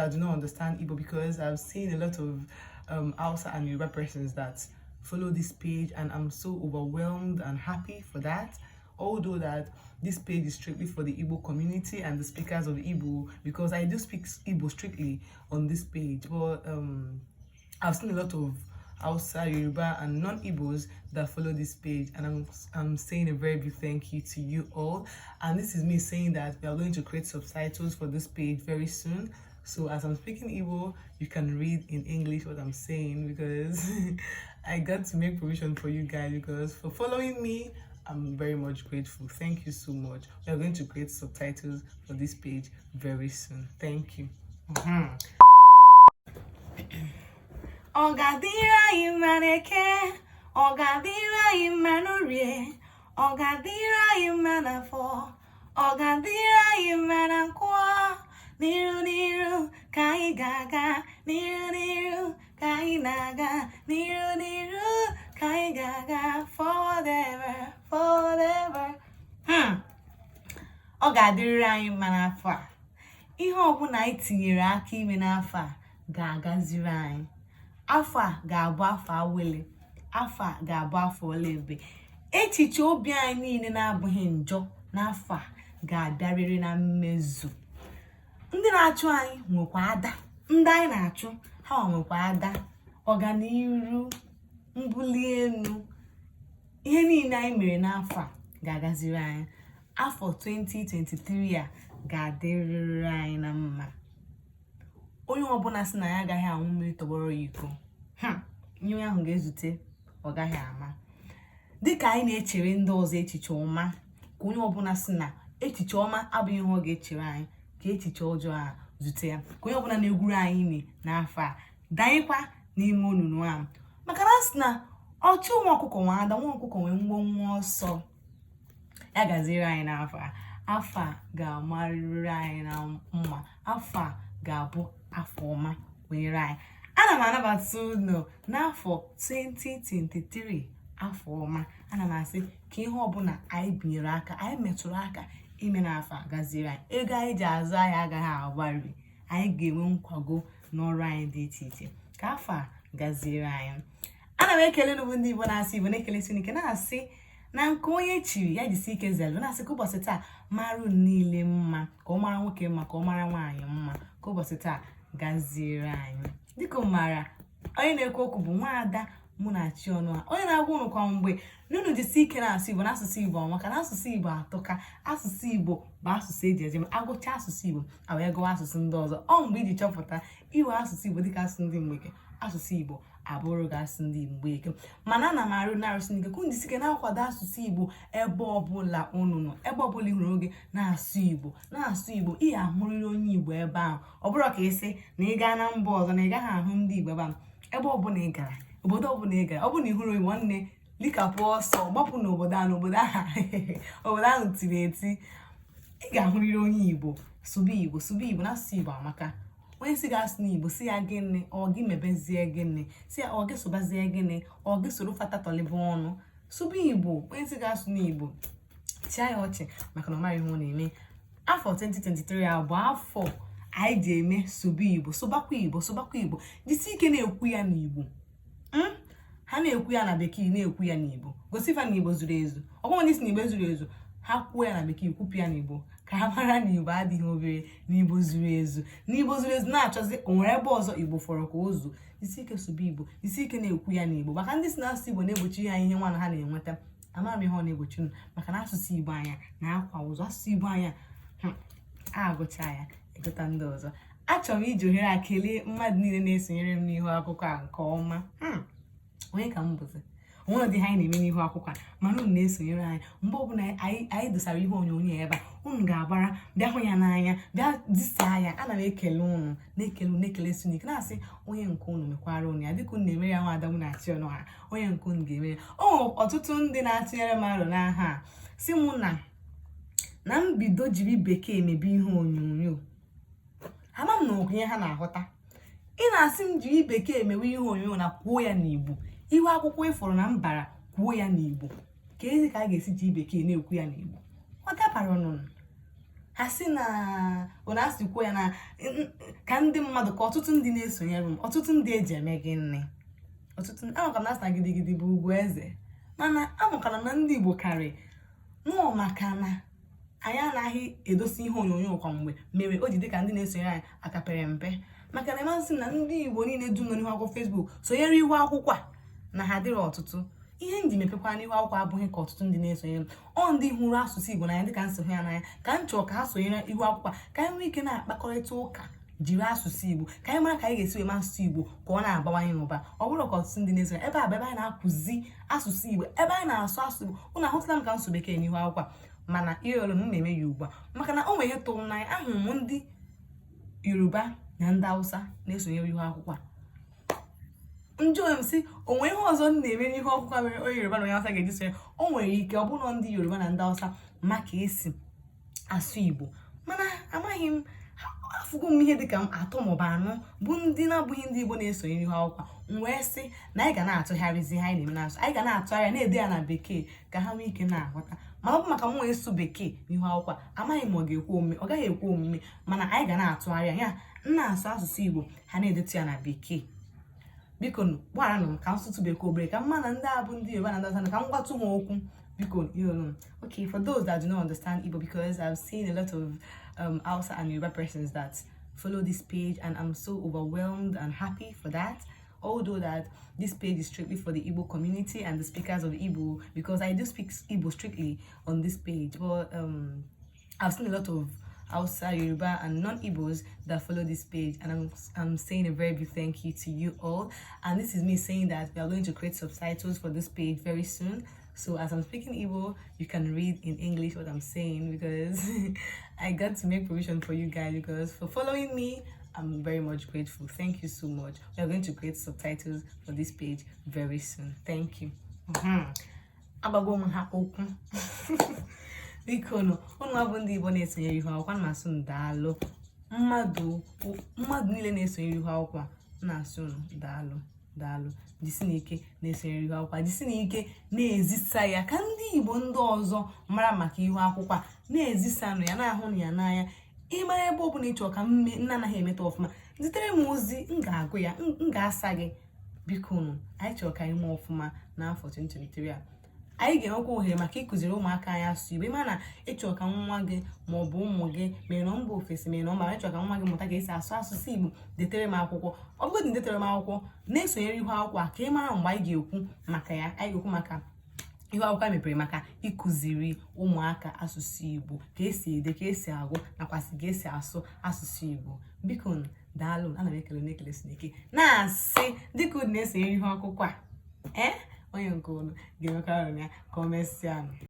that do not understand Igbo, because I've seen a lot of Hausa and Yoruba persons that follow this page, and I'm so overwhelmed and happy for that. Although that this page is strictly for the Igbo community and the speakers of Igbo, because I do speak Igbo strictly on this page, but I've seen a lot of Hausa, Yoruba, and non-Igbos that follow this page, and I'm saying a very big thank you to you all. And this is me saying that we are going to create subtitles for this page very soon. So as I'm speaking Igbo, you can read in English what I'm saying, because I got to make provision for you guys, because for following me, I'm very much grateful. Thank you so much. We are going to create subtitles for this page very soon. Thank you. Ọ ga-adịrị anyị mma n'Eke, ọ ga-adịrị anyị mma n'Orie, ọ ga-adịrị anyị mma n'Afọ, ọ ga-adịrị anyị mma na Nkwọ. N'iru n'iru ka anyị ga-aga, n'iru n'iru ka anyị na-aga, n'iru n'iru ka anyị ga-aga, forward ever, forward ever. Ọ ga-adịrịrị anyị mma n'afọ a. Ihe ọbụla anyị tinyere aka ime n'afọ a ga-agaziri anyị. Afọ a ga-abụ afọ awele, afọ a ga-abụ afọ ọlaebe. Echiche obi anyị niile na-abụghị njọ n'afọ a ga-abịarịrị na mmezu. Ndị na-achụ anyị nwekwa ada, ndị anyị na-achụ ha nwekwa ada. Ọganiru, mbuli elu, ihe niile anyị mere n'afọ a ga-agaziri anyị. Afọ 2023 a ga-adịrịrị anyị na mma. Onye ọbụla sị na ya agaghị aṅụ mmiri tọgbọrọ ya iko, ihe onye ahụ ga-ezute ọ gaghị ama. Dịka anyị na-echere ndị ọzọ echiche ọma, ka onye ọbụla sị na echiche ọma abụghị ihe ọ ga-echere anyị, ka echiche ọjọọ a zute ya. Ka onye ọbụla na-egwuru anyị imi n'afọ a danyekwa n'ime onunu ahụ, maka na sị na ọchụ nwa ọkụkọ nwe ada, nwa ọkụkọ nwee mgbọnwụ ọsọ. Ya gaziere anyị n'afọ a. Afọ a ga-amarịrị anyị na mma. Afọ a ga-abụ afọ ọma wenyere anyị. Ana m anabata unu n'afọ 2023, afọ ọma. Ana m asị ka ihe ọbụla anyị binyere aka, anyị metụrụ aka ime n'afọ a gaziere anyị. Ego anyị ji azụ ahịa agaghị agbari. Anyị ga-enwe nkwago n'ọrụ anyị dị iche iche. Ka afọ a gaziere anyị. Ana m ekele unu bụ ndị Igbo na-asụ Igbo, na-ekelesi ike, na-asị na nke onye chiri ya jisi ike zelu, na-asị ka ụbọchị taa mara unu niile mma, ka ọ mara nwoke mma, ka ọ mara nwaanyị mma, ka ụbọchị taa gaziere anyị. Dịka m maara, onye na-ekwu okwu bụ Nwaada Munachi Ọnụha, onye na-agwa unu kwa mgbe na unu jisi ike na-asụ Igbo, na asụsụ Igbo maka na asụsụ Igbo atọka. Asụsụ Igbo bụ asụsụ eji eje. Agụcha asụsụ Igbo, a wee gụwa asụsụ ndị ọzọ. Ọ mgbe iji chọpụta iwe asụsụ Igbo dịka asụsụ ndị mgbeke, asụsụ Igbo abụrụ gị asụsụ ndị mgbeke. Mana ana m arụ na-arụsị ike ka unu jisi ike na-akwado asụsụ Igbo ebe ọbụla unu nọ, ebe ọbụla ị hụrụ oge na-asụ Igbo, na-asụ Igbo. Ị ga-ahụrịrị onye Igbo ebe ahụ. Ọ bụrụ ka ị sị na ị gaa na mba ọzọ na ị gaghị ahụ ndị Igbo ebe ahụ, ebe ọbụla ị gara, obodo ọbụla ị gara, ọ bụrụ na ị hụrụ Igbo, nwanne, likapụ ọsọ, gbapụ n'obodo ahụ. N'obodo ahụ, obodo ahụ tiri eti, ị ga-ahụrịrị onye Igbo. Sụba Igbo, sụba Igbo, na asụsụ Igbo amaka. Onye si ga-asụ n'Igbo, si ya gịnị? Ọ gị mebezie gịnị? Si ya ọ gị sụbazie gịnị? Ọ gị soro fatatọlibe ọnụ, sụba Igbo. Onye si ga-asụ n'Igbo, chịa ya ọchị, maka na ọ mara ihe ọ na-eme. Afọ 2023 a bụ afọ anyị ji eme sụba Igbo, sụbakwa Igbo, sụbakwa Igbo. Jisi ike na-ekwu ya n'Igbo. Ha na-ekwu ya na Bekee, na-ekwu ya n'Igbo, gosi fa na Igbo zuru ezu. Ọ bụrụ ndị si na Igbo zuru ezu, ha kwuo ya na Bekee, kwupụ ya n'Igbo, ka ha mara na Igbo adịghị obere, na Igbo zuru ezu, na Igbo zuru ezu. Na-achọzi o nwere ebe ọzọ Igbo fọrọ ka o zuo. Isi ike sụba Igbo, isi ike na-ekwu ya n'Igbo. Maka ndị si na asụsụ Igbo na-egbochi ya, ihe nwa na ha na-enweta, amara m ihe ọ na-egbochi unu, maka na asụsụ Igbo anya na-akwa ụzọ. Asụsụ Igbo anya agụcha ya, egota ndị ọzọ. Achọrọ m iji ohere a kelee mmadụ niile na-esonyere m n'ihu akwụkwọ a nke ọma. Onye ka m bụzi onwere dị ihe anyị na-eme n'ihu akwụkwọ a, mana unu na-esonyere anyị. Mgbe ọbụla anyị dosara ihe onyonyo ebe a, unu ga-agbara bịa hụ ya n'anya, bịa zisaa ya. Ana m ekele unu, na-ekele unu, na-ekelesi unu ike, na-asị onye nke unu mekwara unu ya dịka unu na-emere ya. Nwaada Munachi Ọnụha, onye nke unu ga-eme ya. O nwere ọtụtụ ndị na-atụnyere m aro n'aha a, si mụ na mbido jiri Bekee mebe ihe onyonyo. Ama m na okwu ihe ha na-aghọta. Ị na-asị m jiri Bekee mewe ihe onyonyo na kwuo ya n'Igbo, ihu akwụkwọ ịfụrụ na mbara, kwuo ya n'Igbo, ka ezi ka a ga-esi ji Bekee na-ekwu ya n'Igbo? Ọ dabara ọnụnụ. Ha si na ụna asị kwuo ya na ka ndị mmadụ, ka ọtụtụ ndị na-esonyere m, ọtụtụ ndị eji eme gịnị, ọtụtụ amaka m na asị na gidigidi bụ ugwu eze, mana amakara na ndị Igbo karị nụọ, maka na anyị anaghị edosi ihe onyonyo kwa mgbe, mere o ji dị ka ndị na-esonyere anyị aka pere mpe. Maka na ịmasị na ndị Igbo niile dum nọ n'ihu akwụkwọ Facebook sonyere ihu akwụkwọ a na ha dịrị ọtụtụ. Ihe m ji mepekwa n'ihu akwụkwọ abụghị ka ọtụtụ ndị na-esonyere m. Ọ ndị hụrụ asụsụ Igbo n'anya dịka m si hụ ya n'anya ka m chọrọ ka ha sonyere ihu akwụkwọ a, ka anyị nwee ike na-akpakọrịta ụka jiri asụsụ Igbo, ka anyị mara ka anyị ga-esi wee mee asụsụ Igbo ka ọ na-abawanye ụba. Ọ bụrụ ka ọtụtụ ndị na-esonye ebe a bụ ebe anyị na-akụzi asụsụ Igbo, ebe anyị na-asụ asụsụ Igbo. Ụnụ ahụtala m ka m sụ bekee n'ihu akwụkwọ a, mana ihe olu m na-eme ya ugbu a maka na o nwere ihe tụrụ m n'anya. Ahụrụ m ndị Yoruba na ndị Hausa na-esonyere ihu akwụkwọ a. Njụ onwe m sị, o nwere ihe ọzọ m na-eme n'ihu akwụkwọ a mere onye Yoruba na onye Hausa ga-eji sonye? O nwere ike ọ bụrụ na ndị Yoruba na ndị Hausa ma ka esi asụ Igbo, mana amaghị m. Afụgo m ihe dịka m atọ maọbụ anọ bụ ndị na-abụghị ndị Igbo na-esonye n'ihu akwụkwọ. M wee sị na anyị ga na-atụgharịzi ihe anyị na-eme n'asụ, anyị ga na-atụgharị, na-ede ya na bekee ka ha nwee ike na-aghọta. Mana ọ bụ maka m nwee ịsụ bekee n'ihu akwụkwọ a, amaghị m ọ ga-ekwe omume, ọ gaghị ekwe omume. Mana anyị ga na-atụgharị ya, m na-asụ asụsụ Igbo, ha na-edetu ya na bekee. Biko gbagharanụ m ka m sụtụ bekee obere, ka m ma na ndị a bụ ndị Yoruba na ndị Hausa, ka m gwatụ ha okwu. Biko. Okay, for those that do not understand Igbo, because I've seen a lot of Hausa and Yoruba persons that follow this page, and I'm so overwhelmed and happy for that, although that this page is strictly for the Igbo community and the speakers of Igbo, because I do speak Igbo strictly on this page. But I've seen a lot of Hausa, Yoruba, and non-Igbos that follow this page, and I'm saying a very big thank you to you all. And this is me saying that we are going to create subtitles for this page very soon. So as I'm speaking Igbo, you can read in English what I'm saying, because I got to make provision for you guys, because for following me, I'm very much grateful. Thank you so much. We are going to create subtitles for this page very soon. Thank you. Agbago m ha okwu. Biko nụ, ụnụ abụ ndị Igbo na-esonyere ihu akwụkwọ, na asụ m daalụ. Mmadụ mmadụ niile na-esonyere ihu akwụkwọ a, na-asụ unu daalụ, daalụ. Jisi n'ike na-esonyere ihu akwụkwọ a, jisi n'ike na-ezisa ya ka ndị Igbo ndị ọzọ mara maka ihu akwụkwọ a. Na-ezisanụ ya, na-ahụ ya n'anya. Ịmara ebe ọ bụla ị chọrọ ka m anaghị emeta ọfụma, zitere m ozi, m ga-agụ ya, m ga-asa gị. Biko nụ, anyị chọrọ ka anyị mee ọfụma n'afọ 2023 a. Anyị ga-enwekwa ohere maka ịkụziri ụmụaka anyị asụsụ Igbo. Ịma na ịchọrọ ka nwa gị ma ọ bụ ụmụ gị mere na mba ofesi, mere na mba, ịchọrọ ka nwa gị mụta ka esi asụ asụsụ Igbo, detere m akwụkwọ. Ọ bụgodị detere m akwụkwọ, na-esonyere ihu akwụkwọ a ka ị mara mgbe anyị ga-ekwu maka ya. Anyị ga-ekwu maka ihu akwụkwọ a mepere maka ịkụziri ụmụaka asụsụ Igbo, ka esi ede, ka esi agụ, nakwasị ka esi asụ asụsụ Igbo. Biko daalụ. Ana m ekele na-ekele Chineke, na-asị dịka unu na-esonyere ihu akwụkwọ a, ee, onye nke unu ga-emekarị ya ka o mesịa.